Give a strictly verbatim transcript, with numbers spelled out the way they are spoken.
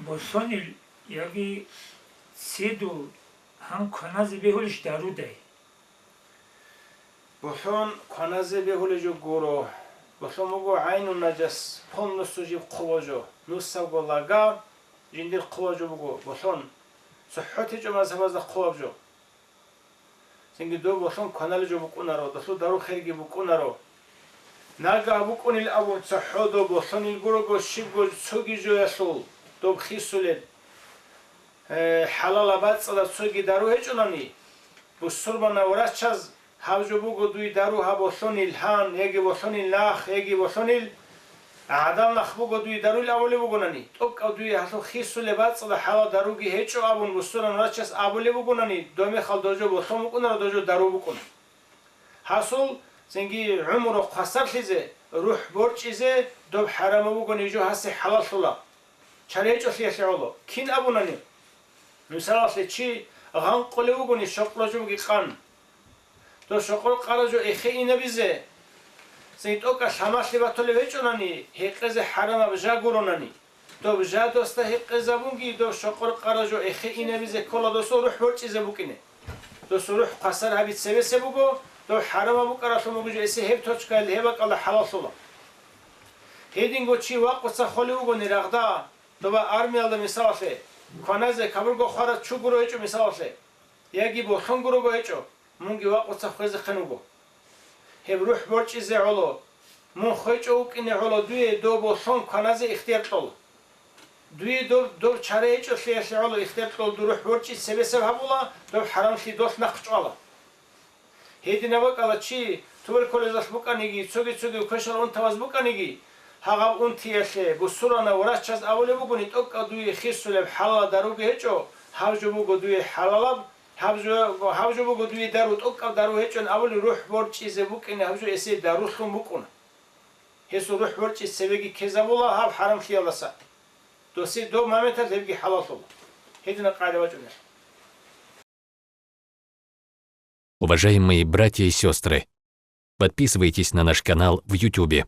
Болъонил яги цедул гьан кваназе бегьулищ дарудай? Болъон кваназе бегьулеб жо гуро. Болъон буго гӀайну нажас, полностью жиб хъулеб жо. Нусабго лага жиндир хъулеб жо буго болъон. ЦохӀо течӀо мазгьабазда хъулеб жо. Цинги доб болъон кваналеб жо букӀунаро, долъул дару-хирги букӀунаро. Нагагь букӀунилан абун цохӀо доб болъонил гурого щибго цоги жоялъул, доб хисулеб, э, хӀалалаб бацӀцӀадаб цоги дару гьечӀолани, бусурбанав врачаз гьаб жо буго дуе дару гьаб болъонил гьан, яги болъонил нах, яги болъонил гӀадал нах буго дуе даруйилан абулеб бугонани, тӀокӀав дуе гьалъул хисулеб бацӀцӀадаб хӀалалаб даруги гьечӀо абун бусурбанав врачас абулеб бугонани, доб мехалда доб жо болъон букӀунаро, доб жо дару букӀуна. Гьасул цинги гӀумру хвасарлъизе, рухӀ борчӀизе доб хӀарамаб бугони, жо гьасе хӀалаллъула. Чара гьечӀолъиялъе гӀоло. Кин абунани, мисалалъе, чи гъанкъулев вугони, щокърожобги къан. Доб щокъор къаражо эхе инабизе, цин тӀокӀалъ гьамалъи батулев гьечӀонани, гьекъезе хӀарамаб жа гуронани, доб жа досда гьекъезабунги, доб щокъор къаражо эхе инабизе ккола досул рухӀ борчӀизе букӀине. Досул рухӀ хвасар гьаби цебесеб буго, доб хӀарамаб букӀаралъун буго жо эсе гьеб точкаялда, гьеб бакӀалда хӀалаллъула. Гьединго чи вакъуца холев вугони рагъда, доба армиялда мисалалъе, кваназе кабурго хварав чи гуро гьечӀо мисалалъе, яги болъон гурого гьечӀо, мунги вакъуца хвезехъин вуго. Гьеб рухӀ борчӀизе гӀоло, мун хвечӀо вукӀине гӀоло дуе доб болъон кваназе ихтияр кьола. Дуе доб, доб чара гьечӀолъиялъе гӀоло ихтияр кьола, дур рухӀ борчӀи цебесеб гьабула, доб хӀарамлъи долъ нахъ чӀвала. Гьединаб бакӀалда чи туберкулезалъ букӀаниги, цоги-цоги квешал унтабаз букӀаниги, гьагъаб унтиялъе бусурбанав врачаз абулеб бугони, тӀокӀав дуе хисулеб хӀалалаб даруги гьечӀо, гьаб жо буго дуе хӀалалаб, гьаб жо, гьаб жо буго дуе дару, тӀокӀаб дару гьечӀон абулеб, рухӀ борчӀизе букӀине гьаб жо эсе дарулъун букӀуна. Гьесул рухӀ борчӀи цебеги ккезабула гьаб хӀарамлъиялдаса. Досе доб моменталъ гьебги хӀалаллъула. Гьединаб къагӀида бачӀунеб. Уважаемые братья и сестры, подписывайтесь на наш канал в Ютубе.